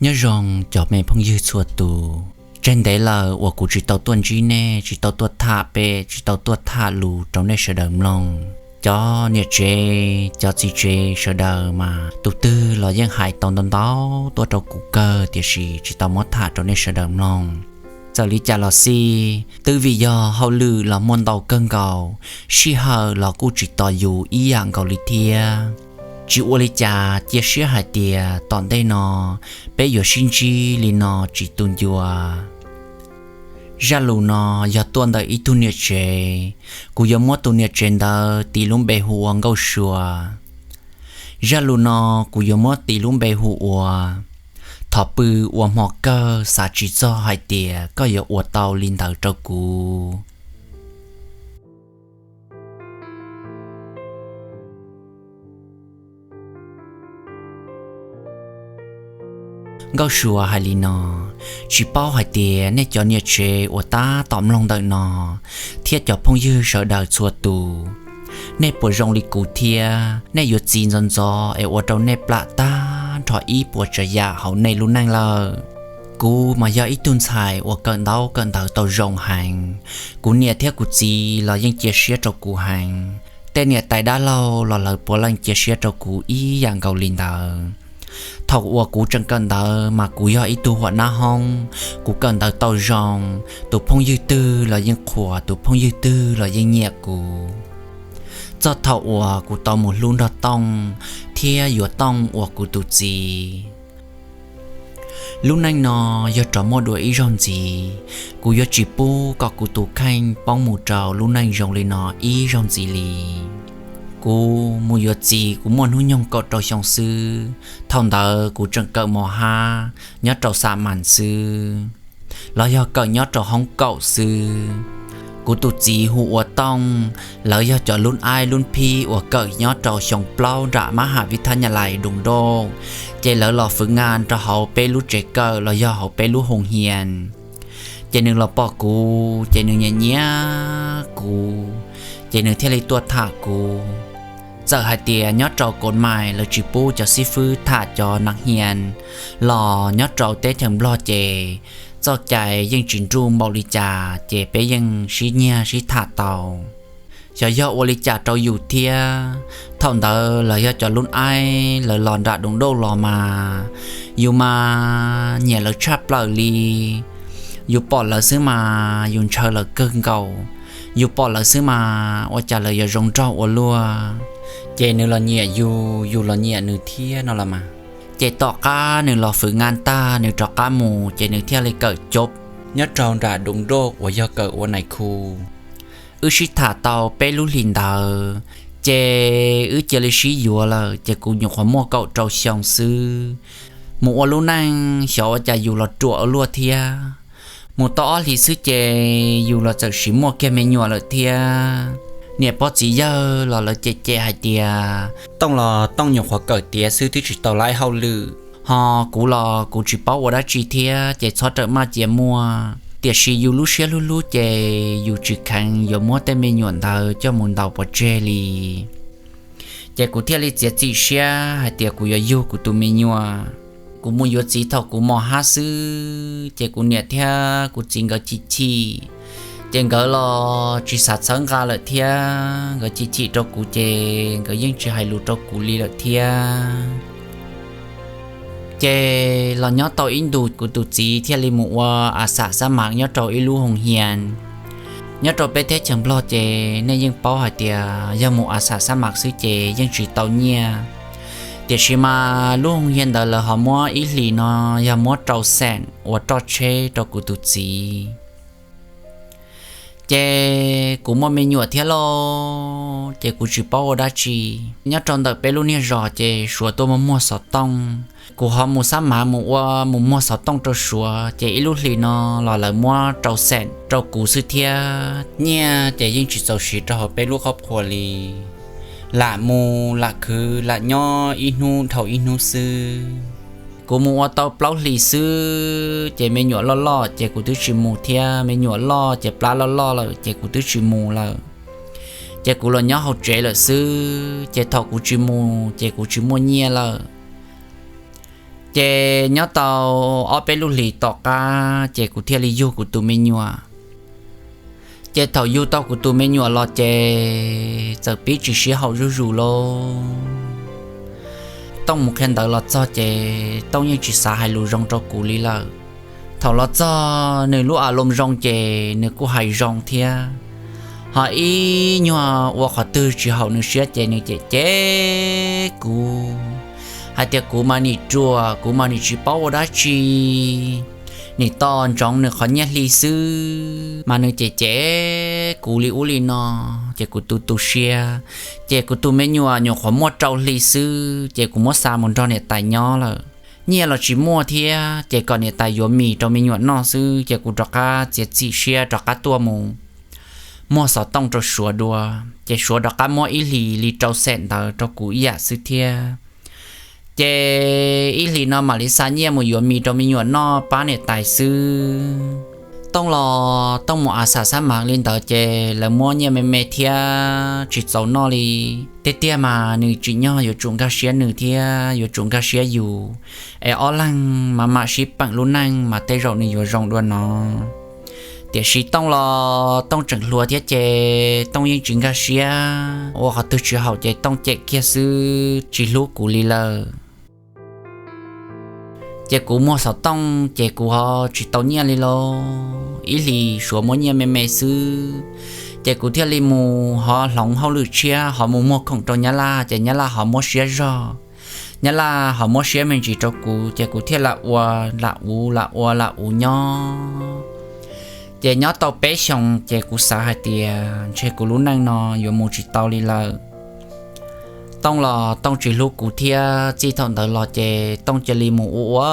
Nyob zoo cov me phooj ywg txhua tus, tseg ntev lawm uas kuv tsis tau tuaj ntsib nej, tsis tau tuaj tham pem, tsis tau tuaj tham lus rau nej sawv daws mloog. Cov niam tsev cov txiv tsev sawv daws mas tus twg los yeej hais tau ntau ntau tuaj rau kuv kawg, tiam sis tsis tau muab tham rau nej sawv daws mloog. Txawm li cas los xij, twb vim yog hauj lwm los muaj ntau kawg nkaus, sij hawm los kuj tsis tos yus ib yam nkaus li thiab. Tsis ua li cas, cia siab hais tias tom ntej no peb yuav sib ntsib li no tsis tu ncua. Zaj lus no yog tuaj ntawm ib tug niam tsev, kuv yuav muab tus niam tsev ntawd tis lub npe hu ua Nkauj Sua. Zaj lus no kuv yuav muab tis lub npe hu ua Thov pw ua hmo kawg, xav tsis txog hais tias koj yuav ua tau li ntawd rau kuv. Nkauj Sua hais li no: Tsis paub hais tias nej cov niam tsev uas tab tom mloog ntawm no thiab cov phooj ywg sawv daws txhua tus, nej puas zoo li kuv thiab? Nej yuav txi ntxov ntxov es ua rau nej plam tag nrho ib puas tsav yam hauv nej lub neej lawm. Kuv mas yog ib tug ntxhais uas kawm ntaub kawm ntawv tau zoo heev. Kuv niam thiab kuv txiv los yeej cia siab rau kuv heev. Tej niam tais dab laug los lawv puav leej cia siab rau kuv ib yam nkaus li ntawd. Thaum uas kuv tseem kawm ntawv mas kuv yog ib tug huam nab hoob, kuv kawm ntawv tau zoo, tus phooj ywg twg los yeej qhuas, tus phooj ywg twg los yeej nyiam kuv. Txog thaum uas kuv tau mus hlub nrog Tooj thiab yuav Tooj ua kuv tus txiv, lub neej no yog rov muaj dua ib zaug ntxiv, kuv yuav tsis pub kom kuv tus kheej poob mus rau lub neej zoo li no ib zaug ntxiv li. Kuv mus yuav txiv kuv muaj hnub nyoog kaum rau xyoo xwb, thaum ntawd kuv tseem kawm mos hab nyob rau xa mas xwb, los yog kawm nyob rau hoob kaum xwb. Kuv tus txiv hu ua Tooj, lawv yog cov lub aib lub phib uas kawm nyob rau xyoo plaub nram mab ham vib thab nyas lais Dum Doj, ces lawv los fwv nkas rau hauv peb lub tsev kawm los yog hauv peb lub hoos hias. Ces nws los pom kuv ces nws nyiam nyiam kuv, ces nws thiaj li tuaj tham kuv. Txawm hais tias nyob rau Kos Mais lawv tsis pub cov xib fwb tham cov nas hias, los nyob rau teb chaws Nplog ces txoj cai yeej tsis nruj npaum li cas ces peb yeej sib nyiag sib tham tau. Xyov yog ua li cas rau yus thiab, thaum ntawd lawv yog cov lub aib lawv los nram Dum Doj los mas yus mas nyiam lawv tshaj plaws li. Yus pom lawv xwb mas yus ntshaw lawv kawg nkaus, yus pom lawv xwb mas ua cas lawv yuav zoo nraug ua luaj. Ces nws los nyiam yus, yus los nyiam nws thiab no los mas. Ces tom qab nws los fwv nkas tag nws rov qab mus ces nws thiaj li kawm cob nyob rau nram Dum Doj uas yog kawm ua nais khu. Wb sib tham tau peb lub hlis ntawd, ces wb cia li sib yuav lawm ces kuv nyuam qhuav muaj kaum rau xyoo xwb. Mus ua lub neej xyov ua cas yus los ruam ua luaj thiab. Mus tau ob hlis xwb ces yus los txawm sis muaj kiag me nyuam lawm thiab. Niam pog txiv yawg los lawv cem cem hais tias Tooj los Tooj nyuam qhuav kawm tiav xwb twb tsis tau laib hauj lwm, ho kuv los kuv tsis paub ua dab tsi thiab ces txhob rawm maj cia muaj. Tiam sis yus lub siab hlub hlub ces yus tsis kheev yuav muab tej me nyuam ntawd coj mus ntaus pov tseg li. Ces kuv thiaj li txiav txim siab hais tias kuv yuav yug kuv tus me nyuam. Kuv mus yuav txiv thaum kuv mos hab xwb ces kuv niam thiab kuv txiv nkawd chim chim. Ces nkawd los tsis xav txhawb nqa lawm thiab, nkawd chim chim rau kuv ces nkawd yeej tsis hais lus rau kuv li lawm thiab. Ces los nyob tau ib ntus kuv tus txiv thiaj li mus ua a xam xab mam nyob rau ib lub hoos hias. Nyob rau peb teb chaws Nplog ces nej yeej paub hais tias yog mus a xam xab mam xwb ces yeej tsis tau nyiaj. Tiam sis mas lub hoos hias ntawd lawv ho muab ib hlis no yog muab rau xeem ua roj tsheb rau kuv tus txiv. Ces kuv muaj me nyuam thiab lauj, ces kuv tsis paub ua dab tsi. Nyob rau ntawm peb lub niag zos ces suav tuaj muag muag xov tooj. Kuv ho mus xab mav mus ua mus muag xov tooj rau suav, ces ib lub hlis no los lawv muab rau xeem rau kuv xwb thiab. Nyiaj ces yeej tsis txaus siv rau hauv peb lub qhov qhuas li. Lam mus lam khwv lam nyob ib hnub dhau ib hnub xwb. Kuv mus ua tau plaub hlis xwb ces me nyuam loj loj ces kuv twb tsis mus thiab. Me nyuam loj ces plab loj loj lawm ces kuv twb tsis mus lawm. Ces kuv los nyob hauv tsev lawm xwb, ces thaum kuv tsis mus ces kuv tsis muaj nyiaj lawm. Ces nyob tau ob peb lub hlis tom qab ces kuv thiaj li yug kuv tus me nyuam. Ces thaum yug tau kuv tus me nyuam los ces txawm pib tsis sib haum zuj zus lauj. Tooj mus qhia ntawv los txog ces Tooj yeej tsis xav hais lus zoo rau kuv li lawm. Thaum los txog nws lub a loo zoo ces nws kuj hais zoo thiab, ho ib nyuag ua qhov twg tsis haum nws siab ces nws cem cem kuv, hais tias kuv mas nim ruam, kuv mas nim tsis paub ua dab tsi, nim tos ntsoov nws qhov nyiaj hli xwb mas nws cem cem kuv li ub li no. Ces kuv tu tu siab, ces kuv tus me nyuam nyuam qhuav muaj rau hli xwb ces kuv muab xa mus nrog niam tais nyob lawm. Nyiaj los tsis muaj thiab ces kom niam tais yuav mis rau me nyuam noj xwb ces kuv rov qab txiav txim siab rov qab tuaj mus muag xov tooj rau Suav dua. Ces Suav rov qab muab ib hlis li rau xees ntawd rau kuv ib yam xwb thiab. Ces ib hlis no mam li xa nyiaj mus yuav mis rau me nyuam noj pab niam tais xwb. Tooj los Tooj mus a xam xab mav li ntawd ces lawv muab nyiaj me me thiab tsis txaus noj li. Tiag tiag mas nws tsim nyog yuav tsum nkag siab nws thiab yuav tsum nkag siab yus, es ob leeg mam mam sib peem lub neej mas tej zaum nws yuav zoo dua no. Tiam sis Tooj los Tooj tseem hluas thiab ces Tooj yeej tsis nkag siab, ua qhov twg tsis haum ces Tooj cem kiag xwb tsis hlub kuv li lawm. Ces kuv muag xov tooj ces kuv ho tsis tau nyiaj li lauj, ib hlis Suav muab nyiaj me me xwb. Ces kuv thiaj li mus ho hloov hauj lwm tshiab ho mus muag khoom rau Nyab Laj ces Nyab Laj ho muab siab zog, Nyab Laj ho muab siab me ntsis rau kuv ces kuv thiaj lam ua lam uv lam ua lam uv nyob. Ces nyob tau peb xyoos ces kuv xav hais tias ntshe kuv lub neej no yuav mus tsis tau li lawm. Tooj los Tooj tsis hlub kuv thiab txij thaum ntawd los ces Tooj cia li mus ua ua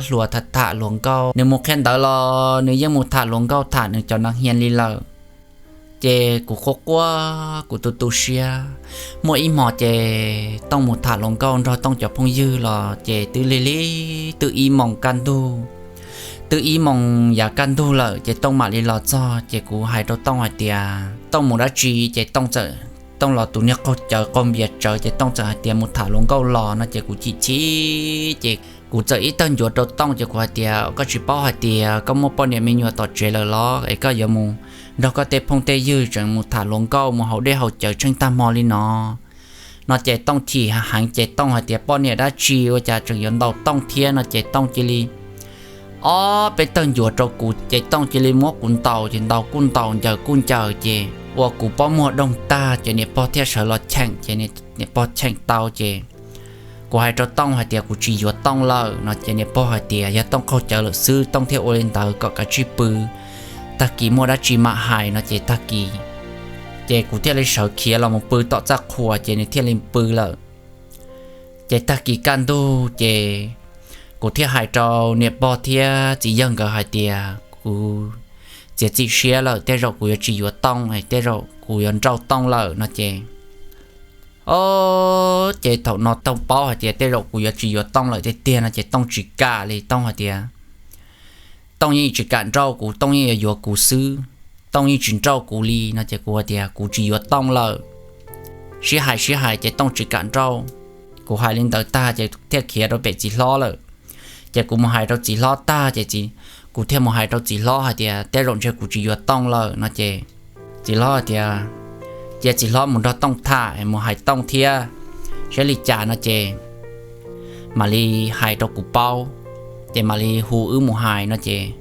hluas tham tham hluas nkauj. Nws mus qhia ntawv los nws yeej mus tham hluas nkauj tham nws cov nas hias li lawm. Ces kuv quaj quaj kuv tu tu siab. Muaj ib hmo ces Tooj mus tham hluas nkauj nrog Tooj cov phooj ywg los ces twb lig lig twb ib moos kaj ntug, twb ib moos yav kaj ntug lawm ces Tooj mam li los txog ces kuv hais rau Tooj hais tias Tooj mus dab tsi ces Tooj txawm, Tooj los tus niag qaug cawv qaug npias tsawv ces Tooj txawm hais tias mus tham hluas nkauj los no ces kuv chim chim ces kuv txawm ib tawg ncuav rau Tooj ces kuv hais tias koj tsis paub hais tias koj muaj poj niam me nyuam tom tsev lawm los es koj yuav mus nrog koj tej phooj tej ywg tseem mus tham hluas nkauj mus haus dej haus cawv tsheej tag hmo li no. No ces Tooj chim heev ces Tooj hais tias poj niam dab tsi ua cas tseem yuav ntaus Tooj thiab no ces Tooj cia li ob peb tawg ncuav rau kuv ces Tooj cia li muab kuv ntaus ces ntaus kuj ntaus ncaws kuj ncaws ces ua kuv pob muag doog tag ces niam pog thiaj sawv los cheem ces niam pog cheem tau ces kuv hais rau Tooj hais tias kuv tsis yuav Tooj lawm no ces niam pog hais tias yog Tooj qaug cawv lawm xwb Tooj thiaj ua li ntawd kom kav tsij pw, tag kis muaj dab tsi mam hais no ces tag kis ces kuv thiaj li sawv khiav los mus pw tom txaj qhua ces nws thiaj li pw lawm. Ces tag kis kaj ntug ces kuv thiaj hais rau niam pog thiab txiv yawg nkawd hais tias kuv txiav txim siab lawm, tej zaum kuv yuav tsis yuav Tooj, tej zaum kuv yuav nrauj Tooj lawm no ces, o, ces thaum no Tooj paub hais tias tej zaum kuv yuav tsis yuav Tooj lawm tiag tiag no ces Tooj tsis kam li. Tooj hais tias Tooj yeej tsis kam nrauj kuv, Tooj yeej yuav yuav kuv xwb, Tooj yeej tsis nrauj kuv li no ces kuv hais tias kuv tsis yuav Tooj lawm, sib hais sib hais ces Tooj tsis kam nrauj. Kuv hais li ntawd tag ces thiaj khiav rau pem txiv hlob lawm. Ces kuv mus hais rau txiv hlob tag ces kuv thiaj mus hais rau txiv hlob hais tias tej zaum ntshe kuv tsis yuav Tooj lawm no ces txiv hlob hais tias cia txiv hlob mus nrog Tooj tham, mus hais Tooj thiab saib li cas no ces mam li hais rau kuv paub, ces mam li hu wb mus hais no ces,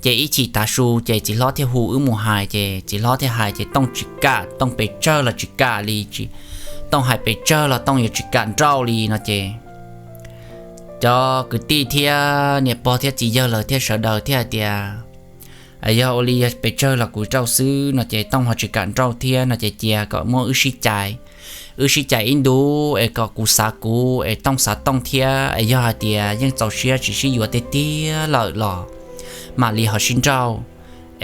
ces ib chim tav su ces txiv hlob thiaj hu wb mus hais ces txiv hlob thiaj hais ces Tooj tsis kam, Tooj pes tsawg los tsis kam li, Tooj hais pes tsawg los Tooj yuav tsis kam nrauj li no ces cov kwv tij thiab niam pog thiab txiv yawg lawv thiab sawv daws thiaj hais tias yog ua li yog pes tsawg los kuv nrauj xwb no ces Tooj ho tsis kam nrauj thiab no ces cia kom muab wb sib cais, wb sib cais ib ntu es kom kuv xav kuv es Tooj xav Tooj thiab es yog hais tias yeej txaus siab tsis sib yuav tiag tiag lawm los mam li ho sib nrauj,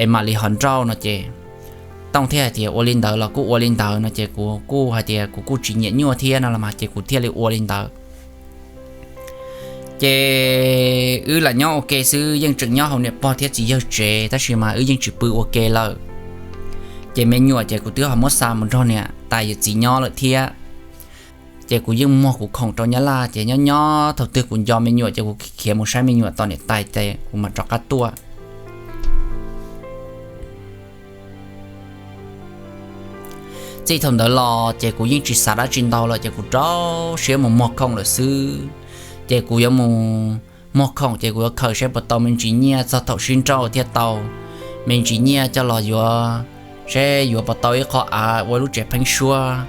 es mam li ho nrauj no ces Tooj thiaj hais tias ua li ntawd los kuj ua li ntawd no ces kuv kuj hais tias kuv kuj tsis nyiam nyuaj thiab no los mas ces kuv thiaj li ua li ntawd. Ces wb lam nyob ua ke xwb, yeej tseem nyob hauv niam pog thiab txiv yawg tsev tab sis mas wb yeej tsis pw ua ke lawm. Ces me nyuam ces kuv twb ho muab xa mus nrog niam tais yawm txiv nyob lawm thiab. Ces kuv yeej muag kuv khoom rau Nyab Laj, ces nyob nyob thaum twg kuv nco me nyuam ces kuv khiav mus saib me nyuam tom niam tais ces kuv mam rov qab tuaj. Txij thaum ntawd los ces kuv yeej tsis xav dab tsi ntau lawm, ces kuv rau siab mus muag khoom lawm xwb. Ces kuv yuav mus muag khoom ces kuv yuav khaws saib puas tau me ntsis nyiaj txog thaum sib nrauj thiaj tau me ntsis nyiaj coj los yuav, saib yuav puas tau ib qho av ua lub tsev pheeb suab.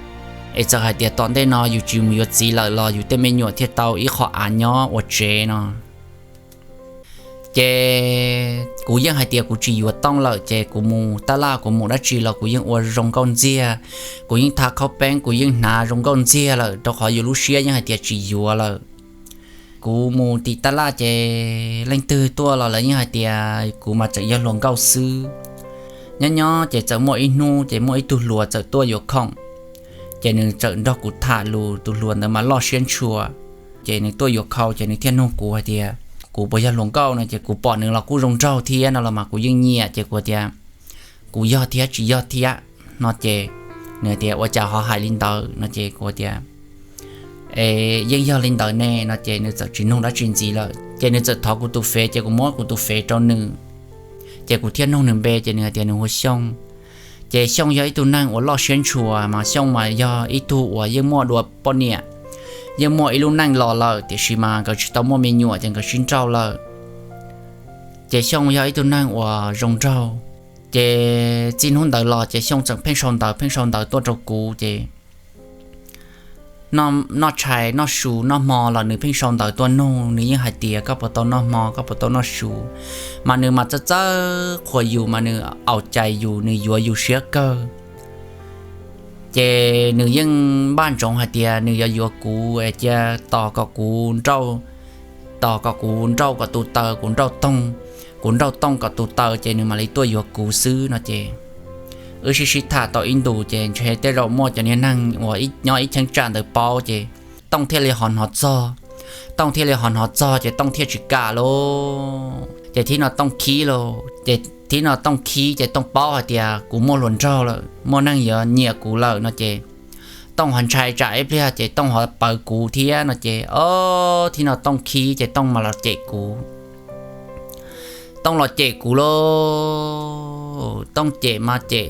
Es txawm hais tias tom ntej no yus tsis mus yuav txiv lawm los yus tej me nyuam thiaj tau ib qho av nyob ua tsev no. Ces kuv yeej hais tias kuv tsis yuav Tooj lawm, ces kuv mus tab laj kuv mus dab tsi los kuv yeej ua zoo nkauj ntxiag. Kuv yeej tha khaub peeb, kuv yeej hnav zoo nkauj ntxiag lawm, rau qhov yus lub siab yeej hais tias tsis yuav lawm. Kuv mus tim tab laj ces leej twg tuaj los lawv yeej hais tias kuv mas tseem yog hluas nkauj xwb. Nyob nyob ces txawm muaj ib hnub ces muaj ib tug hluas txawm tuaj yuav khoom, ces nws txawm nrog kuv tham lus, tus hluas ntawd mas loj siab ntshua. Ces nws tuaj yuav khau ces nws thiaj nug kuv hais tias kuv puas yog hluas nkauj no, ces kuv pom nws los kuj zoo nraug thiab no los mas kuv yeej nyiam, ces kuv tias kuv yog thiab tsis yog thiab no ces nws tias ua cas ho hais li ntawd no ces kuv tias es yeej yog li ntawd ne no ces nws txawm tsis nug dab tsi ntxiv lawm. Ces nws txawm thov kuv tus fev, ces kuv muab kuv tus fev rau nws, ces kuv thiaj nug nws npe, ces nws hais tias nws hu ua Xyooj. Ces Xyooj yog ib tug neeg uas loj siab ntshua, mas Xyooj mas yog ib tug uas yeej muaj dua poj niam, yeej muaj ib lub neej los lawm, tiam sis mas nkawd tsis tau muaj me nyuam ces nkawd sib nrauj lawm. Ces Xyooj yog ib tug neeg uas zoo nraug. Ces txij hnub ntawd los ces Xyooj tseem pheej sau ntawv pheej sau ntawv tuaj rau kuv, ces noj tshais noj su noj hmo los nws pheej sau ntawv tuaj nug, nws yeej hais tias koj puas tau noj hmo, koj puas tau noj su. Mas nws mas txawj txawj qhuas yus, mas nws au cais yus, nws yuav yus siab kawg. Ces nws yeej npaj ntsoov hais tias nws yuav yuav kuv es cia tos kom kuv nrauj, tos kom kuv nrauj kom tu taw, kuv nrauj toog, kuv nrauj toog kom tu taw ces nws mam li tuaj yuav kuv xwb no ces wb sib sib tham tau ib ntus ces ntshe tej zaum muaj cov niag neeg uas nyob ib cheeb tsam ntawd paub ces Tooj thiaj li ho hnov txog. Tooj thiaj li ho hnov txog ces Tooj thiaj tsis kam lauj. Ces thib no Tooj khib lauj, ces thib no Tooj khib ces Tooj paub hais tias kuv muaj hluas nraug lawm, muaj neeg yuav nyiam kuv lawm no ces Tooj ho ntshai tsam ib pliag ces Tooj ho pawv kuv thiab no ces o, thib no Tooj khib ces Tooj mas los cem kuv. Tooj los cem kuv lauj, Tooj cem mas cem,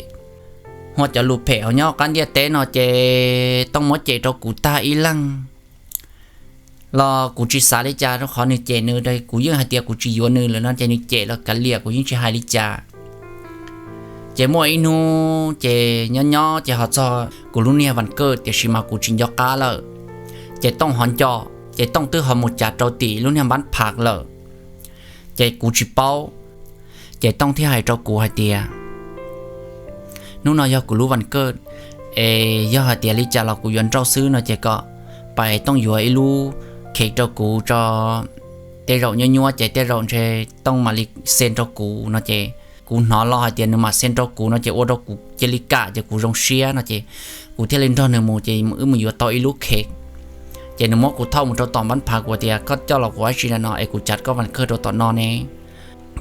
hua cov lus phem hauv nyob qab ntiaj teb no ces Tooj muab cem rau kuv tag ib leeg los kuv tsis xav li cas rau qhov nws cem nws, kuv yeej hais tias kuv tsis yuav nws lawm no ces nws cem los kav liam kuv yeej tsis hais li cas. Ces muaj ib hnub ces nyob nyob ces ho txog kuv lub niag vas kawj tiam sis mas kuv tsis nco qab lawm. Ces Tooj ho nco, ces Tooj twb ho mus cav rau tim lub niag npab phav lawm, ces kuv tsis paub. Ces Tooj thiaj hais rau kuv hais tias hnub no yog kuv lub vas kawj, es yog hais tias li cas los kuv yuav nrauj xwb no ces kom pais Tooj yuav ib lub khej rau kuv tso, tej zaum nyuaj nyuaj ces tej zaum ntshe Tooj mam li xej rau kuv no ces kuv hnov los hais tias nws mam xej rau kuv no ces ua rau kuv cia li kam ces kuv zoo siab no ces kuv thiaj li nrog nws mus ces wb mus yuav tau ib lub khej. Ces nws muab kuv thauj mus rau tom npab phav, kuv tias koj coj los kuv ua dab tsi no es kuv cav koj vas kawj rau tom no ne.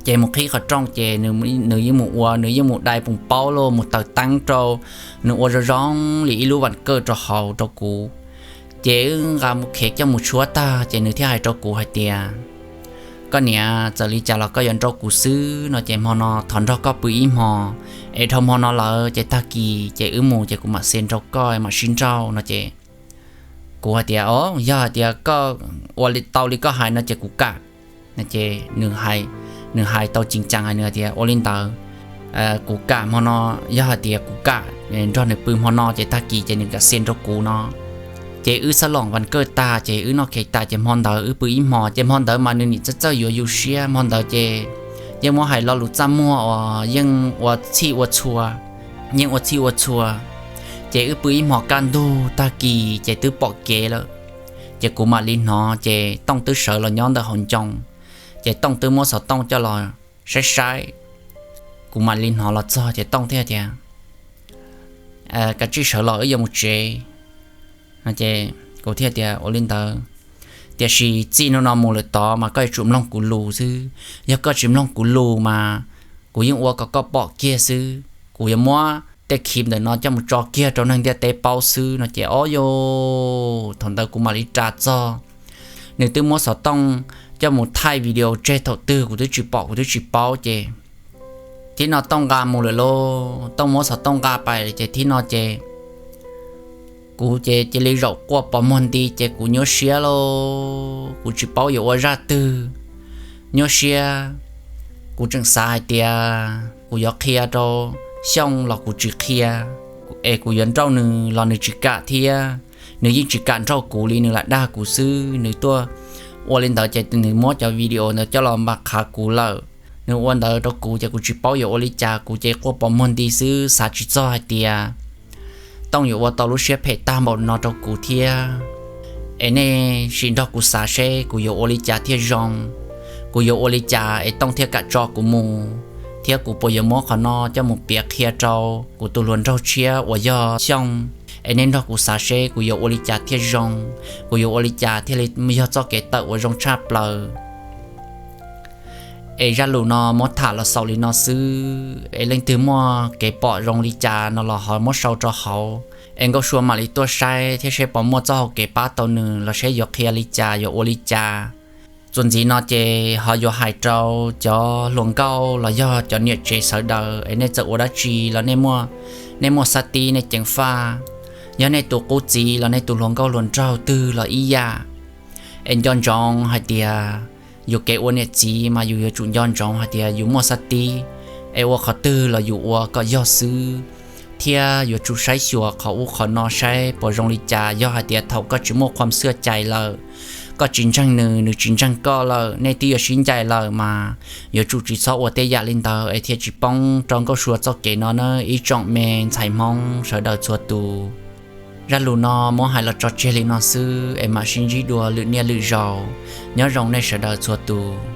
Ces mus qhib qhov rooj ces nws yeej mus ua, nws yeej mus dai poos paub los mus taws teeb rau, nws ua zoo zoo li ib lub vas kawj rau hauv rau kuv. Ces wb nqa mus khev coj mus tshuab tag ces nws thiaj hais rau kuv hais tias koj niam, txawm li cas los koj yuav nrauj kuv xwb no ces hmo no thov nrog koj pw ib hmo, es dhau hmo no lawm ces tag kis ces wb mus ces kuv mam xej nrauj koj mam sib nrauj no ces kuv hais tias o, yog hais tias koj ua tau li koj hais no ces kuv kam. Ces nws hais tau ceev ceev hais, nws hais tias ua li ntawd, kuv kam hmo no, yog hais tias kuv kam nrog nws pw hmo no ces tag kis ces nws kam xej nrauj kuv no. Ces wb xab loos vas kawj tag ces wb noj khev tas ces hmo ntawd wb pw ib hmo ces hmo ntawd mas nws nim txawj txawj yuav yus siab, hmo ntawd ces yeej muab hais lo lus txaj muag uas yeej ua txhij ua txhua, yeej ua txhij ua txhua. Ces wb pw ib hmo kaj ntug tag kis ces twb pom kev lawm. Ces kuv mam li hnov ces Tooj twb sawv los nyob ntawm hauv ncoo, ces Tooj twb muab xov tooj coj los saib saib. Kuv mam li hnov los txog ces Tooj thiaj tias kav tsij sawv los wb yuav mus tsev. Ces kuv thiaj tias ua li ntawd, tiam sis txij hnub no mus lawm tod mas koj yuav tsum mloog kuv lus xwb, yog koj tsis mloog kuv lus mas kuv yeej ua kom koj pom kiag xwb. Kuv yuav muab tej khiv ntawm no coj mus tso kiag rau neeg ntiaj teb paub xwb no ces, o yos, thaum ntawd kuv mam li ras txog. Nws twb muab xov tooj coj mus thaij video tseg thaum twg kuv twb tsis pom, kuv twb tsis paub ces, thib no Tooj nqa mus lawm lauj. Tooj muab xov tooj nqa pais ces thib no ces kuv ces cia li zaum quaj pos muag nti ces kuv nyuaj siab lauj, kuv tsis paub yuav ua zaj twg, nyuaj siab. Kuv tseem xav hais tias kuv yuav qhia rau Xyooj los kuv tsis qhia, es kuv yuav nrauj nws los nws tsis kam thiab. Nws yeej tsis kam nrauj kuv li, nws lam dag kuv xwb. Nws tuaj ua li ntawd ces nws muab cov video ntawd coj los npam qhav kuv lawm. Nws ua ntawd rau kuv ces kuv tsis paub yuav ua li cas, kuv ces quaj pos muag nti xwb, xav tsis txog hais tias Tooj yuav ua tau lub siab phem tag npaum no rau kuv thiab. Es nej sim nrog kuv xav seb kuv yuav ua li cas thiaj zoo, kuv yuav ua li cas es Tooj thiaj kam tso kuv mus, thiab kuv puas yuav muab qhov no coj mus piav qhia rau kuv tus hluas nraug tshiab uas yog Xyooj. Es nej nrog kuv xav seb kuv yuav ua li cas thiaj zoo, kuv yuav ua li cas thiaj li yog txoj kev tawm uas zoo tshaj plaws. Es zaj lus no muab tham los xaus li no xwb, es leej twg muaj kev pom zoo li cas no los ho muab sau rau hauv, es Nkauj Sua mam li tuaj saib thiab seb puas muaj txoj hau kev pab tau nws los seb yuav qhia li cas yuav ua li cas. Txuas ntxiv no ces ho yuav hais rau cov hluas nkauj los yog cov niam tsev sawv daws, es nej txawm ua dab tsi los nej muaj xab tib nej ceev faj, yog nej tus qub txiv los nej tus hluas nkauj hluas nraug twg los ib yam. Es nco ntsoov hais tias yus kev ua niam txiv mas yus yuav tsum nco ntsoov hais tias yus muaj xab tib, es ua qhov twg los yus ua kom yog xwb, thiab yuav tsum saib xyuas qhov ub qhov no saib puas zoo li cas. Yog hais tias thaum koj tsis muaj khuam xwj cai lawm, koj tsis ntseeg nws, nws tsis ntseeg koj lawm, nej twb yuav sib ncaim lawm mas yuav tsum tsis txhob ua tej yam li ntawd es thiaj tsis poob rau Nkauj Sua txoj kev no na ib tsoom me ntxhais Hmoob sawv daws txhua tus. Zaj lus no muab hais los tso tseg li no xwb, es mam sib ntsib dua lwm niaj lwm zaus. Nyob zoo nej sawv daws txhua tus.